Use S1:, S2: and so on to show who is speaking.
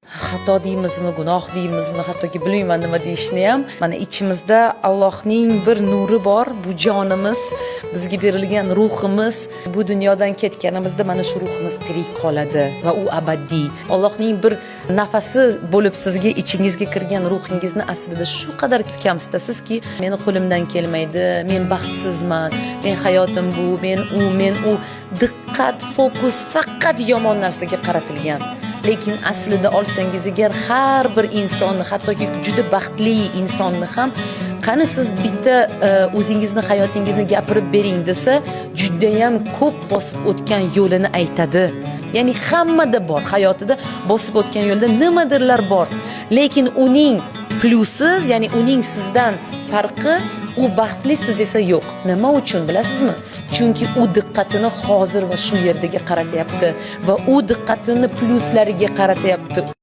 S1: Xato deymizmi, gunoh deymizmi, hattoki bilmayman nima deyishni ham. Mana ichimizda Allohning bir nuri bor, bu jonimiz, bizga berilgan ruhimiz. Bu dunyodan ketganimizda mana shu ruhimiz tirik qoladi va u abadiy. Allohning bir nafasi bo'lib sizga, ichingizga kirgan ruhingizni aslida shu qadar kamsitasizki, meni qo'limdan kelmaydi, men baxtsizman, men hayotim bu, men u, men u. Diqqat, fokus faqat yomon narsaga qaratilgan. Lekin aslida olsangiz agar, har bir insonni, hattoki juda baxtli insonni ham, qani siz bitta o'zingizni hayotingizni gapirib bering desa, judayam ko'p bosib o'tgan yo'lini aytadi. Ya'ni hammada bor, hayotida bosib o'tgan yo'lda nimadirlar bor. Lekin uning plyusi, ya'ni uning sizdan farqi, u baxtli, siz esa yo'q. Nima uchun, bilasizmi? Chunki u diqqatini hozir va shu yerdaga qaratyapti va u diqqatini plyuslariga qaratyapti.